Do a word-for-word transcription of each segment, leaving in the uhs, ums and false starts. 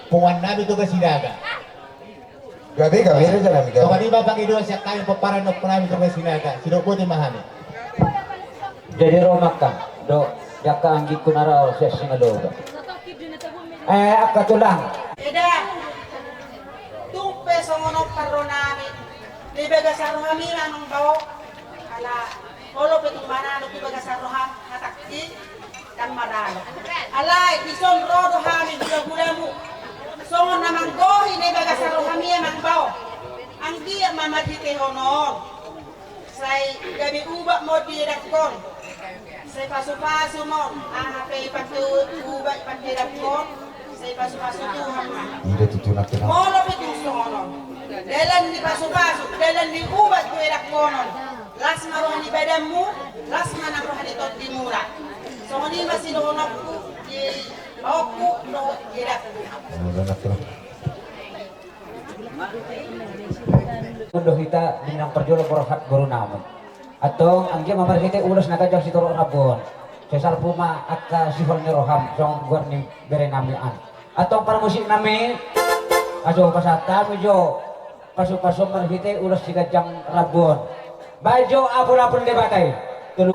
Punguan nami Toga Sinaga. Gabe, gabe, raja nami, gabe. Tongani ma pangidoan sian hami pomparan ni ompu nami Toga Sinaga, sidok boti ma hami. Jadi ro ma angka, do, angka anggingku na ro sian Sinaloga. Eh, angka tulang. Eda, tung pe songon on parro nami, di bagasan rohami ma amang bao, ala, olo pe tung manang di bagasan roham, hatangki, Ndang maralo. Alai, dison ro do hami hulahulamu. Songon na manggohi na di bagasan rohami amang bao. Anggiat ma marhitehon on. Sai gabe ubat ma on diedangkon. Sai pasupasu ma on. Aha pe pande ubat pande edangkon. Sai pasupasu Tuhan ma. Ida tutu na kena. Molo pe tung songon on. Dalan ni pasupasu, dalan ni ubat tu edangkon on. Las ma roha ni badanmu, las ma nang roha ni tondimuna. Songon i ma sidohononku di baoku dohot di edangku. Undo hita di nang parjolo borhat boru nami. Antong anggiat ma marhite ulos na ganjang sitorop rambu on. Sai salpu ma angka sihol ni roham songon goar ni bere nami an. Antong parmusik nami. Ajo pasahat hami jo. Pasupasu marhite ulos siganjang rambu on. Baen jo apulapul Debata i. Tolu.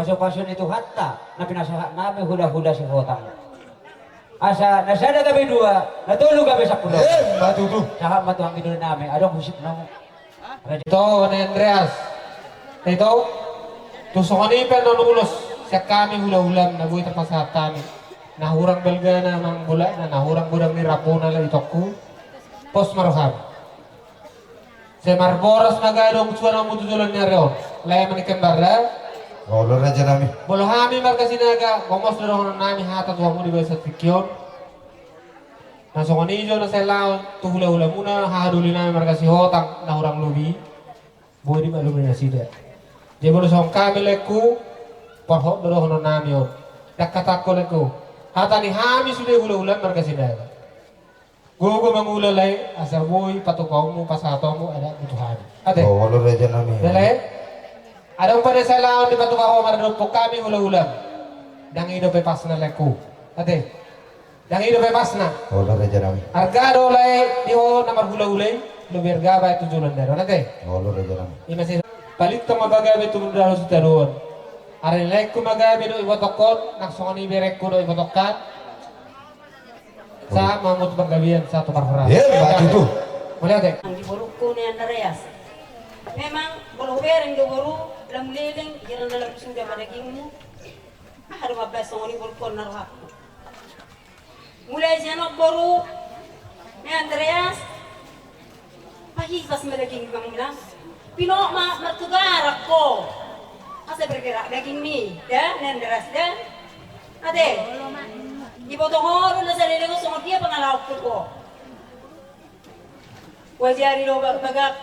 Pasupasu ni Tuhanta na pinasahat nami hulahula Sihotang. Asa na sada gabe dua, na tolu gabe sampulu. Eh, ma tutu. Sahat ma tu anggi doli nami, adong husip nami. Ito, Andreas. Ito, tung songon i pe annon ulos sian hami hulahulam na boi tapasahat hami. Na hurang balgana amang bolakna, na hurang godang ni rambuna, lae, itongku. Pos ma roham. Sai marboras ma gabe dohot suan hamu tu joloan ni ari on. Lae ma ningkan, Barra. Olo, raja nami. Molo hami marga Sinaga, gomos do dohonon nami hata tu hamu di bagasan tingki on. Na songon i jo na sai laon tu hulahulamuna, haha doli nami marga Sihotang na hurang lobi. Boi dimaklumi nasida. Jadi molo songon hami, laengku, parhot do dohonon nami on. Ndang hatangku, laengku. Hata ni hami sude hulahulam marga Sinaga. Gogo mangula, lae, asa boi patupaonmu, pasahatonmu adatmu tu hami. Ate? Olo, raja nami. Lae? Adong pe na sai laon dipatupa ho maradophon hami hulahulam. Ndang i dope pasna, laengku. Ate? Ndang i dope pasna. Olo, raja nami. Arga do, lae, di ho na marhulahula i, lobi arga baen tu joloan ni ari on, ate? Olo, raja nami. I ma sai, palintang ma pagabe tumundalhon sitadoan. Ari ni laengku ma gabe dohot ibotongkon, nang songon i berengku dohot ibotongkan. Sahat ma hamu tu panggabean, sahat tu parhorasan. Iya, ma tutu. Mauliate. Di borungku ni Andreas. Memang molo hubereng do, boru, lam leleng, jala na lam suda ma dagingmu. Aha do mambahen songon i, borungku, na rohangku. Mulai sian on, boru ni Andreas. Pahipas ma daging, Bang, bilang. Pinok ma martugarak ho. Asa bergerak dagingmi, da, na Andreas, da. Ate. Iboto ho do na saleleng on songon dia pangalaho ho. Huajari do bagak.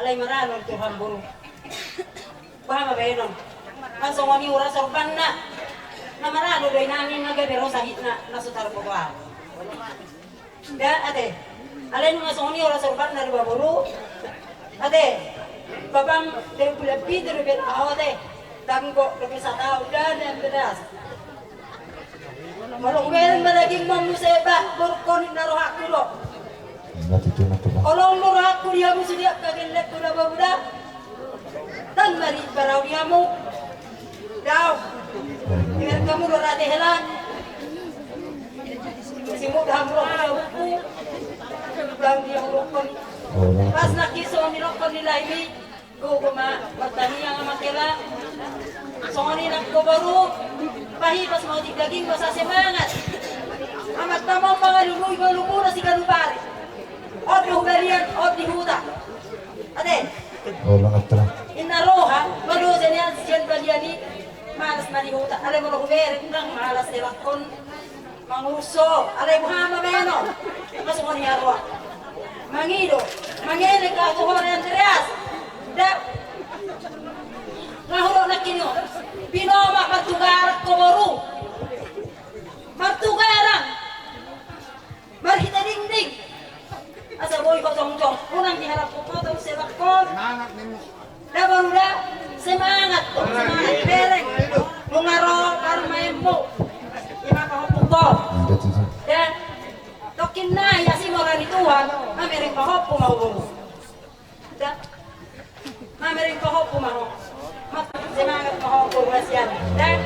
Alai maralo do Tuhan, boru. Boha ma bahenon. Kan songon i ura sorbanna. Na maralo do inang i, na gabe ro sahitna, na so tarboto au. Da, ate. Alai nunga songon i ura sorbanna do ba, boru. Ate. Bapam dari bulan pitu do bet au, ate. Tanggo do bet sataon, da, da, beras. Molo hubereng ma dagingmu muse bah, borungkon, ninna rohangku do. Olo ma rohangku di hamu sude angka gellengku na boru da. Ndang maripar au di hamu. Daong. Hubereng hamu do rade hela. Simuda hamu rohangku. Ndang dia hurohon. Pas nangkin songon nidok ni laimi. Gogo ma martangiang amang hela. Songon i nangkin boru, pahipas ma otik daging, asa semangat. Amanta ma on mangalului ngolumuna siganup ari. On do hubalian, on di huta. Ate. Inna roha, molo sian i, sian balian i, malas ma di huta. Alai molo hubereng, ndang malas helangkon. Mangurus ho, alai boha ma bahenon? Masuk on ia roa. Mangido, mangelek au tu ho Andreas. Da. Nga hudok nangkin on. Pinomat martugarang ho boru. Martugarang. Marhite dingding. Asa boi ho jongjong. Unang diharapkon ho tong sebakon. Semangat ninmu. Da boru da, semangat, semangat bereng. Nunga ro parumaenmu. Ima pahompungkon. Da. Tokkin nai asi mora ni Tuhan, mamereng pahompu ma ho boru. Da. Mamereng pahompu ma ho. Semangat ma ho boru hasian. Da.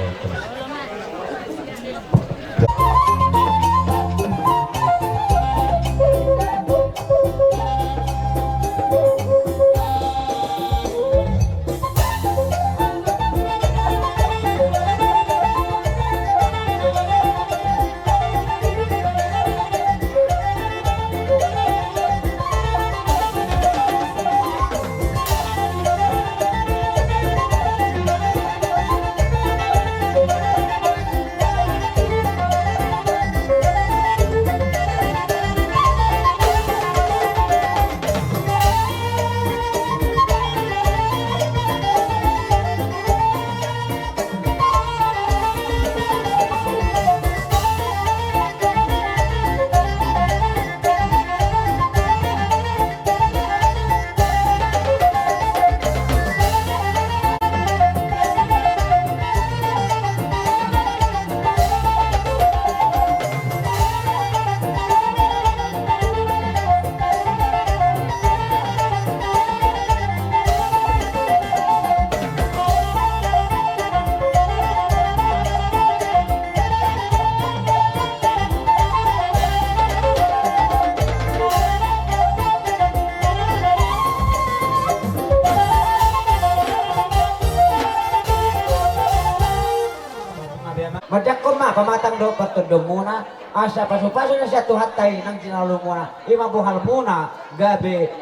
Manjangkon ma pamatang dohot partondion muna, asa pasupasu na sian Tuhanta i nang jinalalo muna, ima bohal muna gabe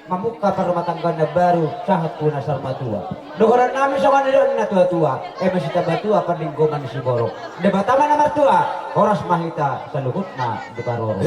mamungka parrumatanggaon na baru sahat tu na saur matua. Dohonon nami songon nidok ni na tuatua, eme sitamba tua parlinggoman ni siborok. Debata ma na martua, horas ma hita saluhutna diparorot.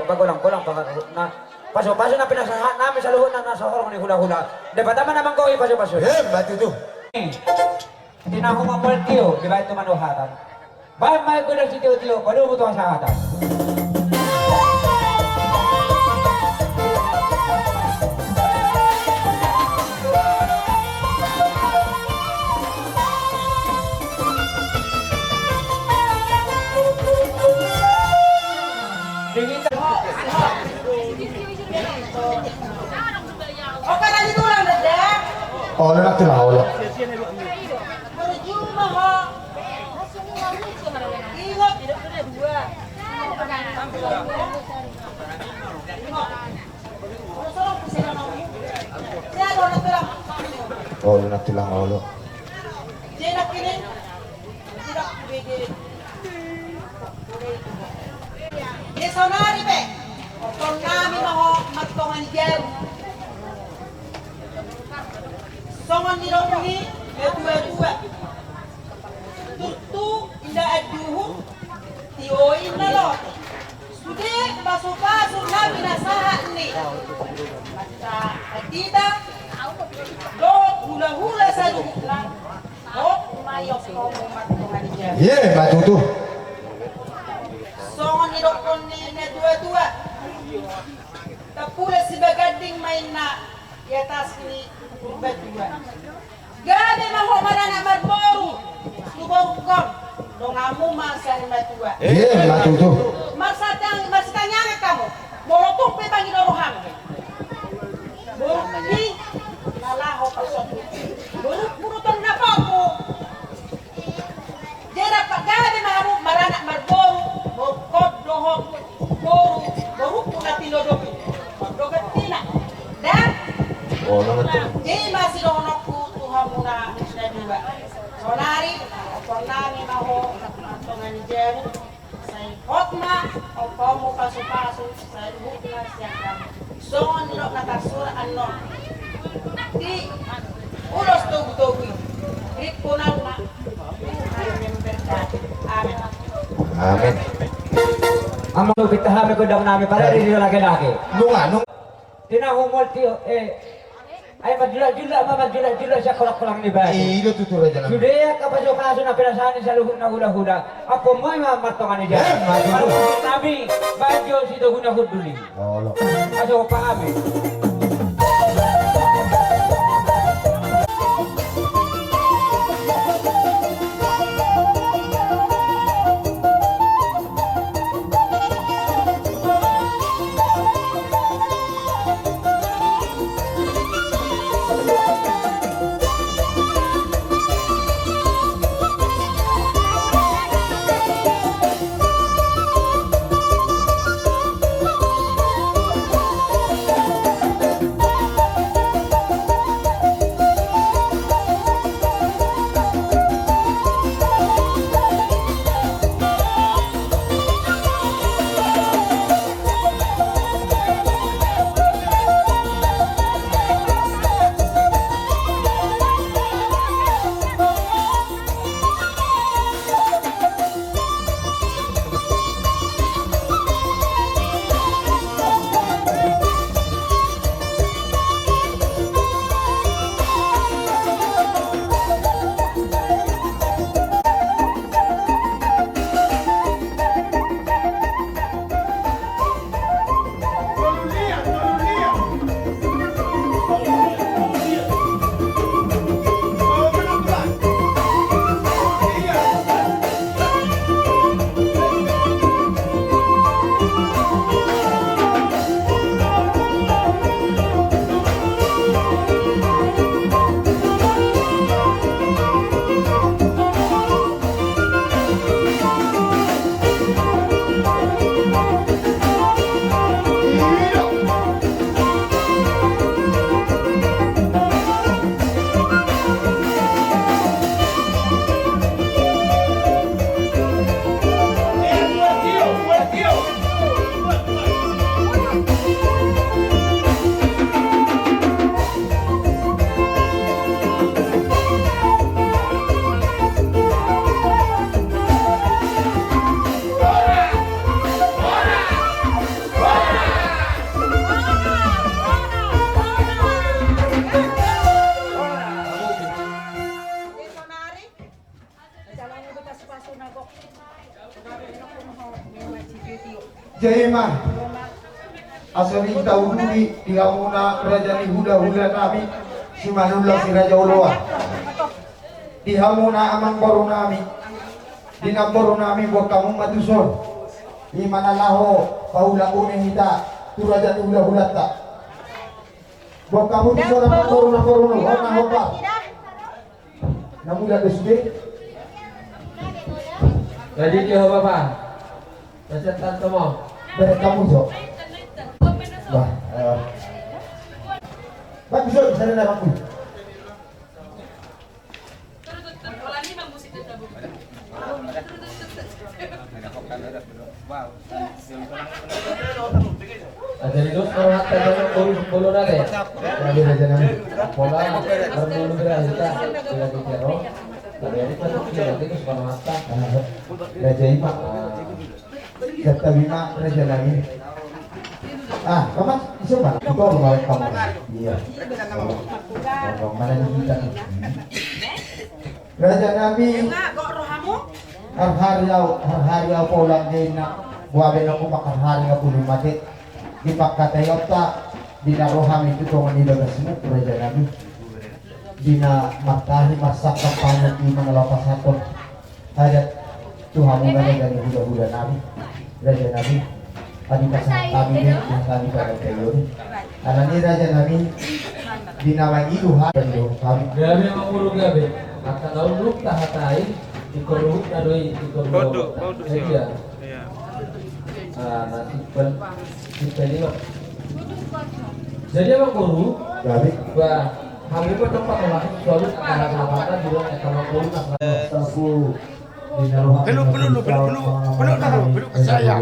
Pagolang-golang pangaruhutna. Pasu-pasu na pinasahat nami saluhutna na so horong ni hula-hula. Debata ma na manggohi pasu-pasu. Emma tutu. Tinahu mamoltio dibaen tu manuhatan. Baen ma i godang sitio-tio, padomu tu hasahatan. Oke, tadi tulang, Dede. Oh, lu nanti lah, Allah. Percuma, ho. Ingat. Oh, lu nanti lah, Allah. Dia nak ini. Dia nak ini. Di sonari pe, ompung nami ma ho martonga ni jabu. Songon nidok ni natuatua. Tutu inda anduhur, tio inna lote. Sude pasupasu na pinasahat ni Mata Adita dohot hulahula saluhutna. Hop, ma i ompungmu martonga ni jabu. Emma tutu. Songon nidokkon ni natuatua. Tapule sibaganding ma inna di atas ni purbatua. Gabe ma ho maranak marboru tu borungkon, donganmu ma sarimatua. Emma tutu. Marsitang-, marsitangiangan hamu. Molo tung pe pangido roham. Borungki na laho parsonduk. Borungku do tong na popu. Jadi gabe ma hamu maranak marboru, borungkon dohot boru, borungku na tinodopi. Dohot tina. Da? Oh, nama tu. Jadi ma sidohononku tu hamuna na dua. Sonari, ompung nami ma ho martonga ni jabu. Sai hot ma ompungmu pasupasu saluhutna sian hami. Songon nidok na tarsurat annon di ulos togutogu i. Rimpunanna Tuhan memberkati. Amin. Amin. Amang, pinta hami gondang nami pada di laki-laki. Nunga, nunga. Tinahu moltio, eh, ai manjulak-julak ma, manjulak-julak sian kolang-kolang ni batu. I do tutu, raja nami. Sude angka pasupasu na pinasahat ni saluhutna hulahula, ompungmu i ma martonga ni jabu. Emma tutu. Nami baen jo sitoguna hundul i. Olo. Asa opa ami. Asa di tahu dudi di hamuna raja ni hulahula nami, si Manula si Raja Oloan. Di hamuna amangboru nami, di namboru nami, boan hamu ma tuson. I ma na laho paulak une hita tu raja ni hulahulanta. Boan hamu tuson amangboru, namboru, on na hombar. Na mula do sude. Jadi dia apa, Pak? Pesan tanto mo. Berek hamu jo. Bah, eh. Bagus jo, sana dah bagus. Jadi dos, kalau hata jangan urus bolo nade. Jadi raja nami. Pola, perlu berani kita. Bila kita ro. Tapi ini kan kita, kita suka mata. Raja ima. Kata bima raja nami. Ah, paman, iso mana? Kita orang balik kamu. Iya. Orang mana ni kita? Raja nami. Harhari au, harhari au pola nena. Buah bena kupak harhari au pulu mate. Di pangkataion ta, di na rohami tu tongan ni bagasmu, raja nami. Di na martari marsangkap panuk di mana lapas aton. Adat tu hamu na raja ni hulahula nami. Raja nami. Adi pasahat kami de, na kami paganti on. Alani raja nami. Di na mangido hami. Gabe manguru gabe. Angka na unduk tahatai. Di koruhut na doi, di koruhut. Bodu, bodu sih. Iya. Ah, na simpen, simpen ima. Jadi amangboru, bah, hamu pe tempat langsung selalu akan ada apa di ruang akan amangboru, nah. Sapu, di naruh. Peluk, peluk, peluk, peluk, peluk, peluk, peluk, saya.